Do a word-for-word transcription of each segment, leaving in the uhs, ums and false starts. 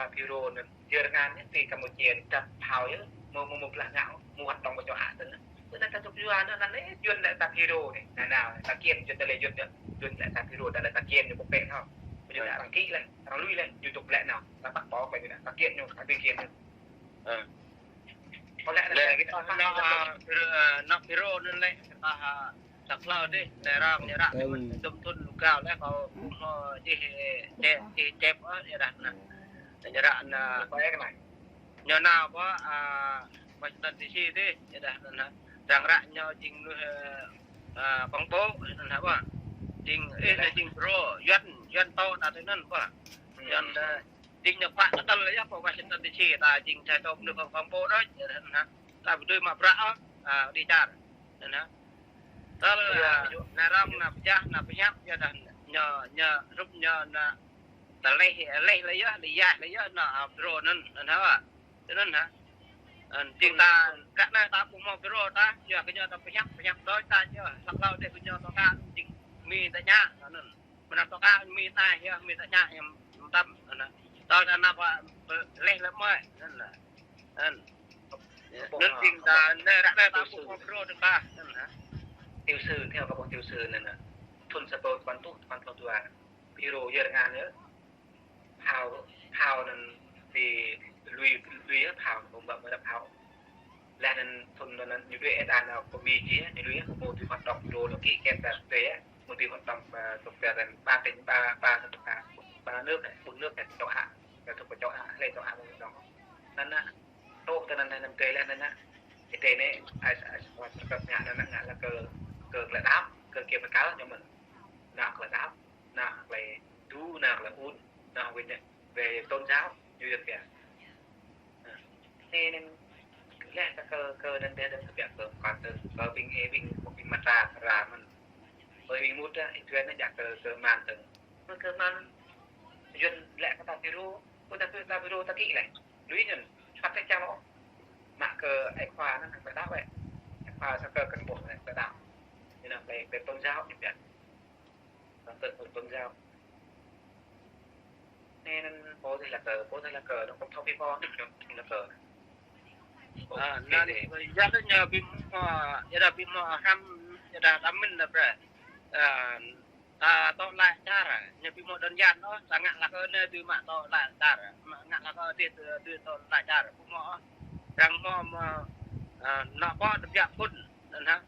ta FULRO anăn, jơ rngan anei ti Campuchia anei, ta phao yơh, mâo, mâo, mâo blah ngă, mâo hoạt động ƀơ châu Á dơ̆ng. Bơ anăn ta dôk yua anăn, anăn anei, Yuăn lĕ ta FULRO anei. Nao nao, ta kiên, Yuăn ta lĕ Yuăn yơh. Yuăn lĕ ta FULRO, ta lĕ ta kiên ñu pô pĕ thâo. Bơ ñu lĕ arăng kĭ leh, arăng lui leh, ñu dôk lĕ nao. Ta păk pô, bơ ñu lĕ ta kiên ñu, ta bi kiên ñu. Ơ. Kâo lĕ anăn lĕ, lĕ, kơ ta păk, nao, ta păk. Ơ, nao FULRO anăn lĕ, ta, ta hlâo dih, lĕ arăng ñu ră, tơl mĭn dŭm thŭn lu gao leh, kâo ƀuh mâo čih, čih, čih čep, ơ, ya dah anăn. Ñu ră anăn, kâo lĕ kơ anei. Ñu nao pơ, a, Washington D C dih, ya dah anăn hă. Arăng ră ñu jing mnuih, a, a, kông pô, anăn hă pơ. Jing, ih, anăn jing FULRO, Yuăn, Yuăn tŏ ta tui anăn pơ. Yuăn, a, jing ñu pă kơ tơl yơh pơ Washington D C, ta jing čai tŏ mnuih kông, kông pô đôč, ya dah anăn hă. Ta bi dưi mă bruă, a, đi čar, anăn hă. Tơl, a, nao arăng, nao pơjah, nao pơhiăp, ya dah ñu, ñu, rup ñu, nao, ta leh, leh leh yơh, leh yơh, leh yơh, nao, a, FULRO anăn, anăn hă. Anăn hă. Anăn, jing ta, kơ anei ta ƀuh mâo FULRO ta, yua kơ ñu ta pơhiăp, pơhiăp đôč ta yơh, hlăk hlâo dih kơ ñu ta ka, jing Mi ta ñă, anăn. Mnă ta ka Mi ta yơh, Mi ta ñă, yơh, mtam, anăn. Tơl ta nao pơ, pơ, leh leh mơh, anăn. Anăn. Anăn jing ta, anei ră anei ta ƀuh mâo FULRO dơ̆ng ta, anăn hă. Tiểu sử, theo kâo ƀuh tiểu sử anăn hă. Thŭn sa êbâo dua păn êtuh, dua păn êtuh dua. FULRO yơ rngan yơh. Phao, phao anăn ti lui, lui yơh phao, ƀơ̆ng ƀơ̆ng mơ̆ng phao. Leh anăn thŭn anăn ñu đuĕ êdan nao pơ Mi jih, ñu lui yơh, mâo dưi hoạt động FULRO anăn kĭ kĕ ta tê yơh, mâo dưi hoạt động, ơ, tŭk ta anăn ba tỉnh, ba, ba, ba nước, bốn nước, châu Á, ta tŭk pơ châu Á, hlei châu Á mâo hoạt động. Anăn nă, tŏ ta anăn anăn tê leh anăn nă. Ih tê anei, ai, ai, ai, ngă anăn nă, ngă leh kơ, kơ klei đăo, kơ kiêm kal ñu mơ̆n. Nao klei đăo, nao klei đru, nao klei ŭn, nao về, về tôn giáo, ñu Yuăn pia. Anei anăn, leh ta kơ, kơ anăn dih dơ̆ng kbiă kơ mkăn dơ̆ng, kơ ƀing ê, ƀing, ƀing mta ra mơ̆n. Ƀing mŭt dah, ih tuen anăn djă kơ, kơ man dơ̆ng. Mơ̆ng kơ man, Yuăn lĕ kơ ta FULRO, kơ ta FULRO, ta FULRO ta kĭ leh. Lui anăn, čuăt kơ čang ôh. Mă kơ ai khua anăn, ta đăo wĕ. Ai khua sa kơ kăn ƀuh anăn, ta đăo. Ñu nao klei, klei tôn giáo ñu pia. Tăng tơ tôn giáo. Anei anăn pô dih lă kơ, pô dih lă kơ, anăn kâo thâo bi pô, anăn lă kơ. Ơ, anăn, ya dah ñu bi mâo, ya dah bi mâo hrăm, ya dah đăm mĭn dah brei. Ơ, ta tŏ lač čar, ñu bi mâo đơn giản ôh, ta ngă lă kơ anei dưi mă tŏ lač čar, mă ngă lă kơ dih, dưi, dưi tŏ lač čar, bi mâo ôh. Arăng mâo, mâo, ơ, nao pơ dơ̆ng biă phŭn, anăn hă.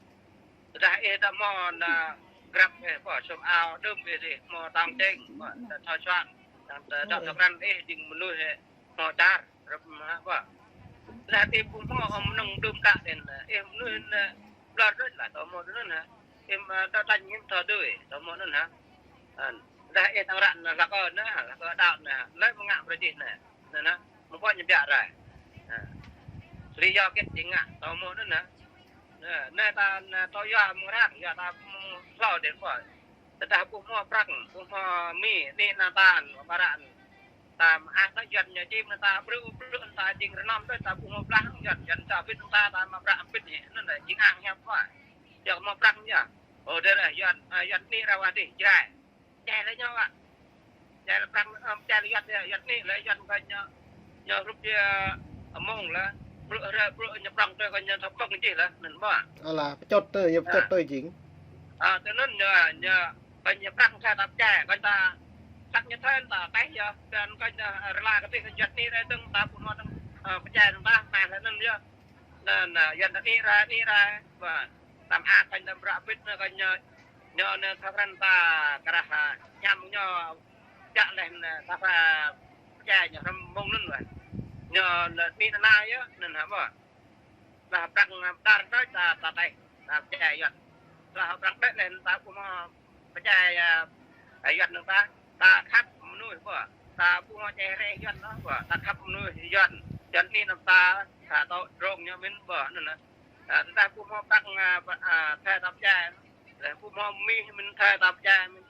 Tơdah ih ta mâo nao grăp ih, pơ sum ao đưm ih dih, mâo tŏng čĕng, pơ ta thâo čuăn, ta, ta, ta, ta krăn ih jing mnuih, ơ, mâo čar, rup mă, pơ. Tơdah ih ƀu mâo, ơ, mnơ̆ng đưm đă dih, ih mnuih, ơ, blŭ đuč leh, tơ mâo anăn hă. Ih, ơ, ta tañ ngĭn thâo dưi, tơ mâo anăn hă. Ơ, tơdah ih tăng ră nao lă kơ anei, lă kơ đăo anei, leh mơ̆ng ngă brei dih anei. Anăn hă, mơ̆ng pô ñu biă rai. Hă. Sri yua kĕt jing ngă, tơ mâo anăn hă. Anei, anei ta, anei ta yua mơ̆ng arăng, yua ta mơ̆ng hlâo dih pô. Tơdah ƀu mâo prăk, ƀu mâo Mi, anei nao ta, ƀă ară. Ta mă ah ta Yuăn ñu čĭm nao ta brư̆, brư̆ ta jing rnăm dih, ta ƀu mâo blah Yuăn, Yuăn ta bĭt ta, ta mă prăk bĭt ñu, anăn jing ang hiăp pô. Yua mâo prăk ñu. Ơ, dih leh Yuăn, ơ, Yuăn anei ra wa dih, Jrai. Jai leh ñu wă. Jai leh prăk, ơ, jai leh Yuăn, Yuăn anei leh Yuăn kơ ñu, ñu rup ñu, ơ, mơ̆ng leh. Brư̆, brư̆ ñu prŏng tơ kơ ñu thâo pŏng jih leh, anăn mâo. Ala, pčot tơ, ñu pčot tơ jing. Ơ, tơ anăn ñu, ñu, kơ ñu prăk thâo ta pčai, kơ ta, săk ñu thâo ta teh yơh, kơ ñu, ơ, rla kơ dih kơ Yuăn anei leh dơ̆ng ta ƀu mâo dơ̆ng, ơ, pčai dơ̆ng ta, mă leh anăn yơh. Anăn, ơ, Yuăn ta anei ra, anei ra, pơ. Tam ak kơ ñu ta bră bĭt nao kơ ñu, ñu nao thâo krăn ta krah, ơ, ñăm ñu jăk leh, ơ, ta pha pčai ñu hrăm mơ̆ng anăn wĕ. Ñu, ơ, anei nao nao yơh, anăn hă mâo. Lah prăk, ơ, dar ta, ta, ta teh, ta pčai Yuăn. Lah prăk đĕ leh ta ƀu mâo pčai, ơ, ơ, Yuăn anăn ta, ta khăp mnuih pô. Ta ƀu mâo čeh reh Yuăn ôh pô. Ta khăp mnuih Yuăn. Yuăn anei nao ta, ta tŏ drông ñu mĭn pô, anăn hă. Ơ, tơdah ƀu mâo prăk, ơ, ơ, thâo ta pčai. Leh ƀu mâo Mi mĭn thâo ta pčai mĭn.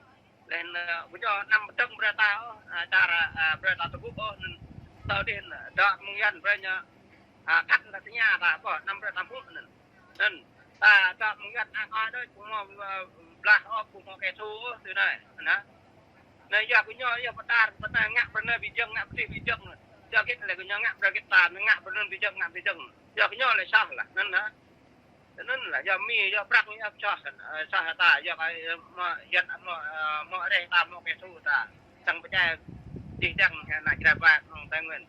Leh anăn, ơ, ƀu djŏ anăm dơ̆ng brei ta ôh, ơ, čar, ơ, brei ta tơgŭ ôh, anăn. Tơ dih, ơ, dŏ mơ̆ng Yuăn brei ñu, ơ, khăp ta tơña ta, pô, anăm brei ta mŭt anăn. Anăn, ta dŏ mơ̆ng Yuăn ang oi đuč, ƀu mâo, ơ, blah ôh, ƀu mâo kẻ thù ôh, tui anei, anăn hă. Anei yua kơ ñu, yua pơdar, pơdar ngă brei anei bi jơ̆ng, ngă brei dih bi jơ̆ng. Yua kơ lĕ kơ ñu ngă brei kơ ta, ngă brei anăn bi jơ̆ng, ngă bi jơ̆ng. Yua kơ ñu lĕ soh lah, anăn hă. Anăn lah, yua Mi, yua Prăng, yua soh, ơ, soh ta, yua kơ, ơ, mâo, yua, mâo, ơ, mâo areh ta, mâo kẻ thù ta. Tăng pơčai, jih jang, na jrai ba, mâo Tây Nguyên.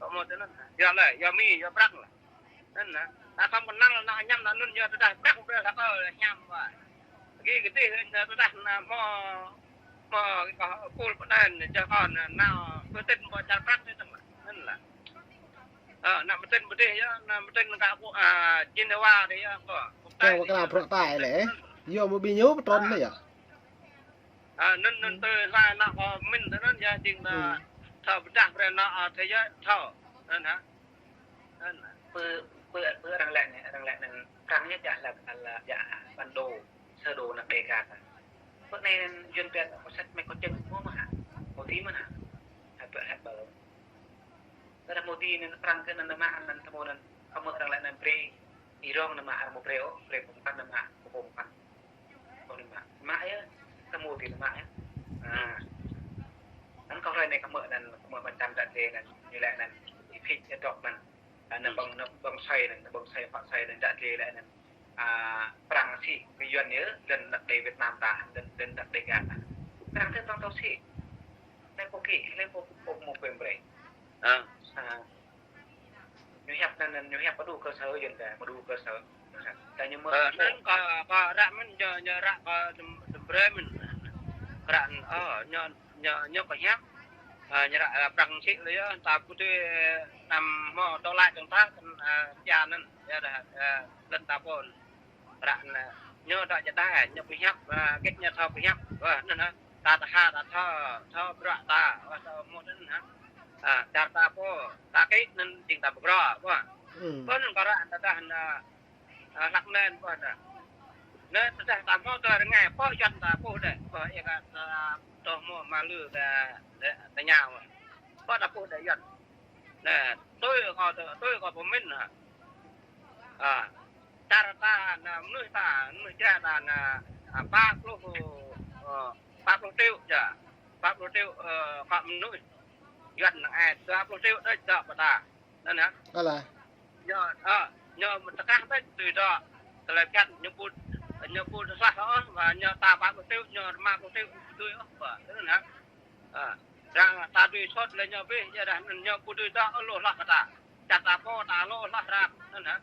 Kơ mâo tơ anăn, yua lĕ, yua Mi, yua Prăng lah. Anăn hă. Ta khŏm kơnăl, na ñăm, na anăn, yua tơdah Prăng, brei lah kơ, ñăm, wa. Gĭ kơ tih, tơdah, na mâo, mâo, kơ, kul pơđen, jơ kơ, na, na, pơtĭn, mâo čar Prăng, tơ anăn lah. Anăn lah. Ơ, nă mtĭn mdih yơh, nă mtĭn kơ, ơ, Geneva dih yơh, kơ. Kơ kơ bruă tai lĕ. Yơh mâo bi ñu pơtrŭn lĕ yơh. Ơ, anăn, anăn tơ hlai nă kơ mĭn tơ anăn yơh jing nă thâo pơdah brei nă, ơ, thế giới thâo. Anăn hă. Anăn hă. Pơ, pơ, pơ arăng lĕ anei, arăng lĕ anăn Prăng yơh jah lĕ, ala, jah bản đồ, sơ đồ nă Đêga ta. Pơ anei anăn Yuăn pia kơ săč mei kơ čơ̆ng mâo mơh hă. Mâo ti mơh hă. Hă pơ, hă pơ. Tơdah mâo ti anăn Prăng kơ anăn mă anăn tơmâo anăn, kơ mơ̆ arăng lĕ anăn brei, Y-Rong anăn mă arăng mâo brei ôh, brei pô mkăn anăn mă, pô mkăn. Pô anăn mă. Mă yơh, tơmâo ti anăn mă yơh. A. Anăn kơ hlei anei kơ mơ̆ anăn, kơ mơ̆ mă čăm dăt lĕ anăn, ñu lĕ anăn, Y-Phĭch, Y-Dŏk anăn. A, anăn ƀơ̆ng, anăn ƀơ̆ng soi anăn, ƀơ̆ng soi, phă soi anăn dăt lĕ lĕ anăn. A, Prăng sĭ kơ Yuăn yơh, lăn dăt đê Việt Nam ta, lăn, lăn dăt đê Nga ta. Prăng tơ Prăng tâo sĭ. Lĕ pô kĭ, lĕ pô, pô mâo quyền brei. A. A. Ñu hiăp anăn, anăn ñu hiăp mđu cơ sở Yuăn ta, mđu cơ sở. Ta ñu mơ̆. Ơ, anăn kơ, kơ ră mĭn, ñu, ñu ră kơ dŭm, dŭm brei mĭn. Ră, ơ, ñu, ñu, ñu kơ hiăp. Ơ, ñu ră, ơ, Prăng sĭ lĕ yơh, ta pô tui, ơ, năm mâo tơ lač dơ̆ng ta, ơ, ya anăn, ya dah, ơ, lăn ta pô. Ră anăn, ñu dôk jăk đa, ñu pơhiăp, a, gĕt ñu thâo pơhiăp, wah, anăn hă. Ta, ta ha, ta thâo, thâo bruă ta, wah, thâo mŭt anăn hă. A, čar ta pô, ta kĭ anăn jing ta pơgrô, wah. Hmm. Pô anăn kơ ră anăn tơdah anăn, a, hlăk anăn, wah, anăn. Anăn tơdah ta mâo tơ rơngai, pô Yuăn ta pô dê, wah, ih ka, a, tơ mâo ma lu ta, ta, ta ñao, wah. Pô ta pô dê Yuăn. Nă, tui kơ, tui kơ pơmĭn hă. A, čar ta nă, mnuih ta, mnuih Jrai ta nă, a, pă pluh, ơ, pă pluh triệu yơh. Pă pluh triệu, ơ, kơ mnuih. Yuăn năng ai dua pluh triệu đuč dôk pơ ta. Anăn hă. Alah. Ñu, ơ, ñu mtơkah đuč tui dôk. Tơlơi phiăn ñu pŭ, ñu pŭ tơsah ôh, wah ñu ta pă pluh triệu, ñu rơma pluh triệu tui ôh, wah, anăn hă. A, arăng ta dưi sôt lĕ ñu bih, ya dah anăn ñu pô dưi dôk lu hloh kơ ta. Čar ta pô ta lu hloh rap, anăn hă.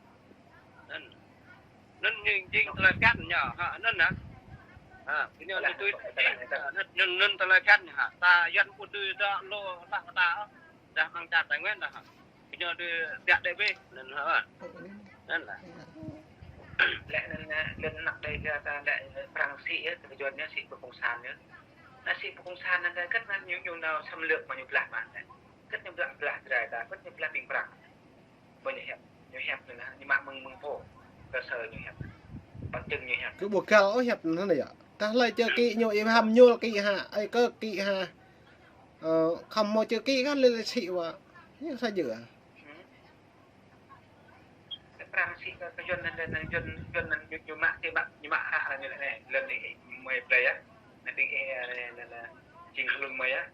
Anăn. Anăn jing, jing tơlơi phiăn ñu, hă, anăn hă. A, kơ ñu ñu dưi, anăn, anăn, anăn tơlơi phiăn ñu hă. Ta Yuăn pô dưi dôk lu hloh kơ ta, dah mơ̆ng čar Tây Nguyên dah hă. Kơ ñu dưi biă đê bih, anăn hă. Anăn lah. Lĕ anăn, a, lăn dăt đê Nga ta lĕ Prăng sĭ yơh, kơ Yuăn ñu sĭ kơ cộng sản yơh. Nă sĭ kơ cộng sản anăn, kơt anăn ñu, ñu nao xâm lược mă ñu blah mă anăn. Kơt ñu blah, blah Jrai ta, kơt ñu blah ƀing Prăng. Ƀuh ñu hiăp, ñu hiăp anăn, ñu mă mơ̆ng, mơ̆ng pô, cơ sở ñu hiăp. Bằng chứng ñu hiăp. Kơ ƀuh găl ôh hiăp anăn yơh. Tơdah lĕ čơ kĭ ñu ih hăm ñuôl kĭ hă, ai kơ kĭ hă. Ơ, khăm mâo čơ kĭ kăn lĕ lĕ sĭ wă. Ñu sa jơ. Hmm. Prăng sĭ kơ, kơ Yuăn anăn, anăn Yuăn, Yuăn anăn ñu, ñu mă, ñu mă, ñu mă hră anăn ñu lĕ anei, lăn anei, mơi plei yơh. Anăn ƀing, ơ, anăn, anăn, anăn, jing hlŭn mơi yơh.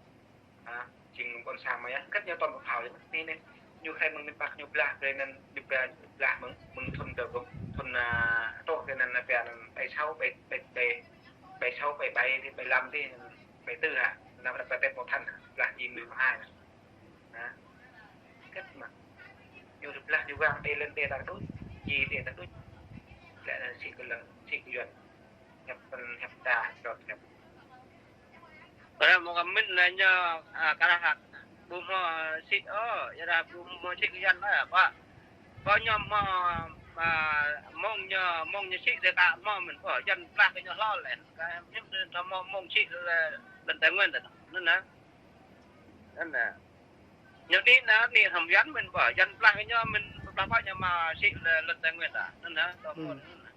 A, jing ƀuôn sang mơi yơh. Kơt ñu tŏm kơ phao yơh. Anei, anei, ñu khai mơ̆ng anăn pă ñu blah, brei anăn ñu blah, blah mơ̆ng, mơ̆ng thŭn dơ̆ng, thŭn, a, truh kơ anăn, anăn, pia anăn, bảy sáu, bảy, bảy, bảy, bảy sáu, bảy bảy, bảy lăm, bảy tư hă. Anăn, anăn, pia tĕt một thân hă. Blah jing mười hai hă. Hă? Kơt mă. Ñu blah ñu wang đê lăn đê ta đuč, jing đê ta đuč. Lĕ anăn sĭ kơ lăn, sĭ kơ Yuăn. Hiăp păn, hiăp ta, hiăp. Kơ mâo kơ mĭn lĕ ñu, a, kơ ră hă. Ƀu mâo sĭ ôh, ya dah ƀu mâo sĭ kơ Yuăn ôh, pă. Pă ñu mâo, a, mơ̆ng ñu, mơ̆ng ñu sĭ lĕ kơ mâo mĭn, pă Yuăn blah kơ ñu hlâo lĕ. Kơ ñu mâo mơ̆ng sĭ lĕ, lăn Tây Nguyên ta. Anăn hă. Anăn hă. Ñu đĭ nă, đĭ hăm Yuăn mĭn pă. Yuăn blah kơ ñu mĭn, blah pă ñu mâo sĭ lĕ lăn Tây Nguyên ta. Anăn hă, tơ mâo anăn hă.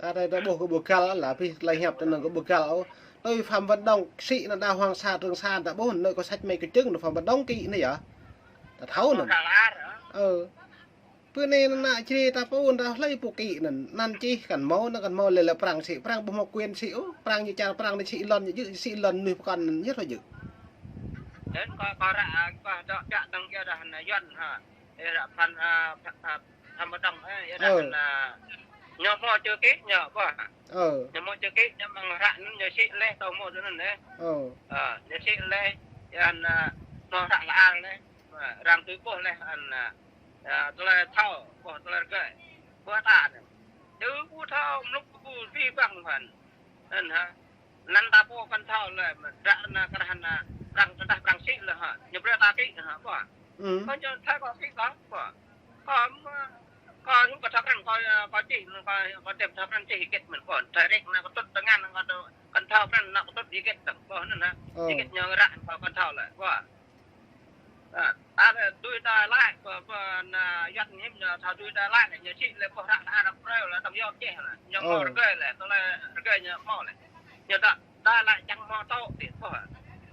Ta đây ta ƀuh kơ ƀuh găl lah, pih tơlơi hiăp tơ anăn kơ ƀuh găl ôh. Tui Phạm Văn Đồng sĭ nă đa Hoàng Sa Trường Sa ta ƀuh, nă kơ săč mei kơ čơ̆ng nă Phạm Văn Đồng kĭ nă yơh. Ta thâo anăn. Ơ. Pơ anei anăn ană Jrai ta pô ta hlei pô kĭ anăn, anăn čih kăn mâo, anăn kăn mâo leh leh Prăng sĭ, Prăng ƀu mâo quyền sĭ ôh, Prăng ñu čar Prăng anei sĭ lăn ñu jư̆, sĭ lăn mnuih pơkŏn anăn ñu hlei jư̆. Anăn kâo, kâo ră, a, kâo dŏ biă dơ̆ng ia dah anăn Yuăn ha. Ia dah phan, a, phan, a, phan mdơ̆ng, ê, ia dah Ơ. anăn, a, ñu mâo chữ ký ñu, kâo. Ơ. Ñu mâo chữ ký ñu mơ̆ng hră anăn ñu sĭ leh tơ mâo tơ anăn, ê. Ơ. A, ñu sĭ leh, ia anăn, a, mâo hră lă ar leh. Arăng tui ƀuh leh anăn, a, a, tơlơi thâo, ƀuh tơlơi rơgơi. Ƀuh ta anăn. Ư ƀu thâo mluk ƀu ti băng hăn. Anăn ha. Anăn ta pô kăn thâo leh, mă dah anăn kơ dah anăn, Prăng tơdah Prăng sĭ leh ha. Ñu brei ta kĭ ha, ƀuh. Ừ. Kâo ñu thâo kâo kĭ kâo, ƀuh. Kâo mă, kâo hưn kâo thâo krăn, kâo, kâo čih, kâo, kâo tĭp thâo krăn čih hgĕt mơ̆n, ƀuh. Direct anăn kâo tŭt tơngan, kâo tŭt, kâo thâo krăn anăn kâo tŭt hgĕt dơ̆ng, ƀuh anăn ha. Ơ. Hgĕt ñu ră kâo kăn thâo leh, ƀuh. A, ta lĕ tui ta lač, ƀuh, ƀuh, anăn Yuăn hiam ñu thâo tui ta lač, ñu sĭ leh ƀuh hră lă ar prêu leh, tơdah yơh čeh leh. Ñu mâo Ơ. rơgơi leh, tơlơi rơgơi ñu mâo leh. Ñu ta, ta lač čiăng mâo tŏ ti ƀuh.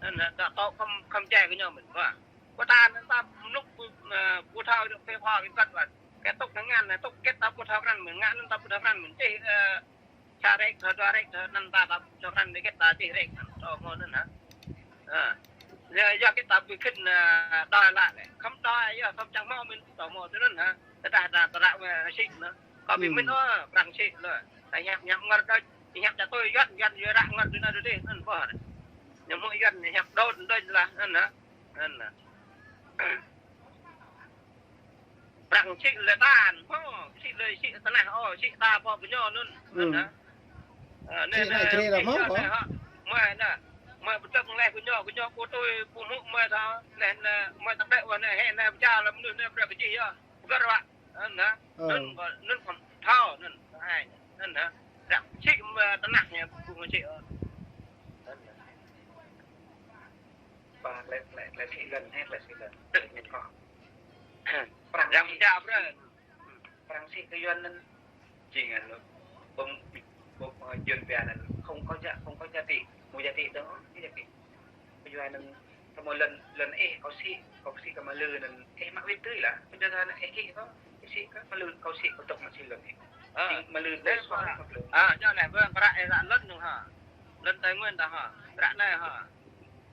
Anăn ta tŏ khăm, khăm čeh kơ ñu mơ̆n, ƀuh. Ƀuh ta anăn ta mluk ƀu, a, ƀu thâo dôk phê pha kơ kăt ƀuh. Kơ tŭk tơngan anăn, tŭk hgĕt ta ƀu thâo krăn mơ̆n, ngă anăn ta ƀu thâo krăn mơ̆n. Čih, a, sa rek, thâo dua rek, thâo anăn ta, ta, thâo krăn dih kĕt ta čih rek, thâo mâo anăn ha. Ha. Yua, yua kĕt ta bi khĭn, a, đòi leh leh. Khăm đòi, yua khăm čiăng mâo mĭn, thâo mâo tơ anăn ha. Tơdah ta, ta ră mơ̆ sĭ anăn. Kâo bi Hmm. mĭn, ơ, Prăng sĭ leh. Ta hiăp, hiăp ngăr đôč, hiăp ča tui Yuăn, Yuăn, Yuăn ră ngăr tui anăn tui dih, anăn ƀuh. Ñu mâo Yuăn, hiăp đôn đôč leh, anăn ha. Anăn ha. Prăng sĭ leh ta, hŏ, sĭ leh sĭ tơnah, ơ, sĭ ta pô kơ ñu anăn, anăn, Hmm. ha. Ơ, anei, Sĭ anei, anei, Jrai leh sĭ mâo, anei, hŏ. Hŏ. Mơi anei, mơi bơdơ̆ng leh kơ ñu, kơ ñu pô tui, pô mŭk mơi thâo, leh anei, mơi tăp đĕ wă anei, hĕ anei, pơčah leh mnuih anei, brei kơ jih yơh. Pơgăr wă, anăn, ha. Ơ. Anăn, anăn kơ thâo, anăn, ai, anăn, ha. Prăng sĭ, mơi tơnah anei, pô mơi sĭ, ơ. Anăn, ha. Ba klei, klei, klei sĭ lăn, hĕ, klei sĭ lăn. Tơ ñu kơ. Prăng Yang sĭ. Pơčah brei. Prăng sĭ kơ Yuăn anăn. Jing anăn. Bông, bông, ơ, Yuăn pia anăn. Không có giá, không có giá trị. Mâo giá trị dơ̆ng, mâo giá trị. Kơ Yuăn anăn. Tơ mâo lăn, lăn ih, kâo sĭ, kâo sĭ kơ mă lư anăn. Ih mă wĭt tui lah. Kơ Yuăn anăn ih kĭ kâo. Ih sĭ kơ mă lư, kâo sĭ kâo tŭk mă sĭ lăn ih. Ơ. Jing mă lư tui suara kâo lăn. A, jao anei, ƀuh, kơ ră ih ră lăn anăn ha. Lăn Tây Nguyên ta ha. Ră anei ha.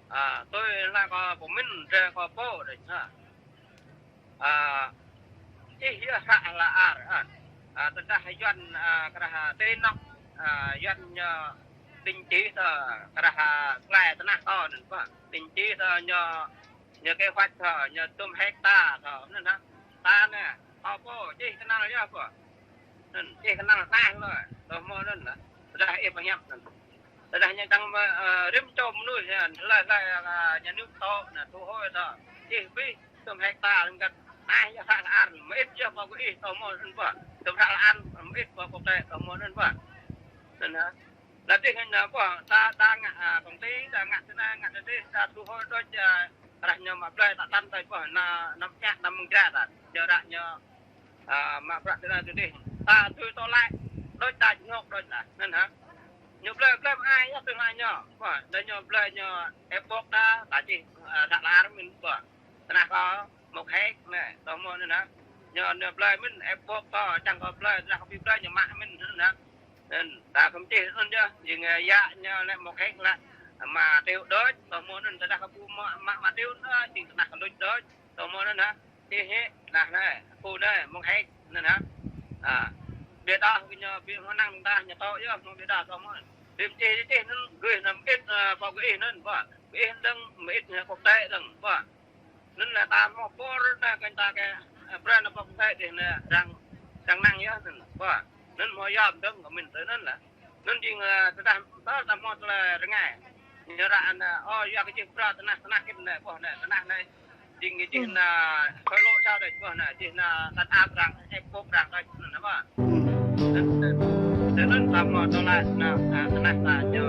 A, tui leh kâo pơmĭn drei kâo pô dih ha. A, čih yơh hră lă ar, a. A, tơdah Yuăn, a, kơ dah, a, ti anôk, a, Yuăn ñu định chỉ tơ kơ dah, a, klei tơnah kâo anăn ƀuh. Định chỉ tơ ñu, ñu kế hoạch tơ, ñu dŭm hecta tơ, anăn ha. Ta anei, kâo pô, čih knăl yơh pô. Anăn, čih knăl tah leh, tơ mâo anăn lah. Tơdah ih pơhiăp anăn. Tơdah ñu čiăng mă, ơ, rĭm čô mnuih, ơ, hlei, hlei, ơ, ñu nưp tŏ, anăn, thu hồi tơ. Čih bi, dŭm hecta, anăn kơ, ah, yơh hră lă ar, mơĭt yơh pô kơ ih, tơ mâo anăn ƀuh. Dŭm hră lă ar, mơĭt pô kơ tĕ, tơ mâo anăn ƀuh. Anăn ha. Leh dih anăn ƀuh, ta, ta ngă, a, công ty, ta ngă tơ anei, ngă tơ dih, ta thu hồi đôč, a, rah ñu mă blei ta tăn ta ƀuh, anăn, anăn pơñă, anăn mơ̆ng Jrai ta. Ñu ră ñu, a, mă bruă tơ anei tơ dih. Ta tui tŏ leh, đôč ta jnhŏk đôč lah, anăn ha. Ñu blei, blei mă ai, yơh tui mă ñu. Ƀuh, dah ñu blei ñu êpok ta, ta čih, a, hră lă ar mĭn ƀuh. Tơnah kâo, một héc anei, tơ mâo anăn ha. Ñu, ñu blei mĭn, êpok kâo, čiăng kâo blei, tơdah kâo bi blei, ñu mă mĭn, anăn ha. Anăn, ta khăm čih, anăn yơh, jing, ơ, yă, ñu leh một héc leh. Một triệu đôč, tơ mâo anăn, tơdah kâo pô mă, mă, một triệu anăn, jing tơnah kâo đôč đôč, tơ mâo anăn ha. Čih hĕ, nah anei, pô anei, một héc, anăn ha. A, ƀiădah kơ ñu, bi hmâo năng ta, ñu tŏ yơh, hmâo ƀiădah tơ mâo. Bi mčih, čih anăn, gơ̆ anăn mơĭt, ơ, pô kơ ih anăn, ƀuh. Kơ ih dơ̆ng mơĭt anei quốc tế dơ̆ng, ƀuh. Anăn leh ta mâo pô anei kơ ta kơ, ơ, brei anăn pô quốc tế dih anei arăng, arăng năng yơh anăn, ƀuh. Anăn mâo yom dơ̆ng kơ mĭn tơ anăn lah. Anăn jing, ơ, tơdah, tơdah ta mâo tơlơi rơngai. Ñu ră anăn, ơ, yua kơ jih bruă tơnah, tơnah kĭt anei, ƀuh anei, tơnah anei. Jing, jih Hmm. anăn, khối lỗ sa đôč, ƀuh anei, jih anăn, tăn ap arăng, êpok arăng đôč, anăn ƀuh. Hmm. Anăn, anăn, anăn, anăn, ta mâo tơlơi, anăn, a, tơnah ta, ñu,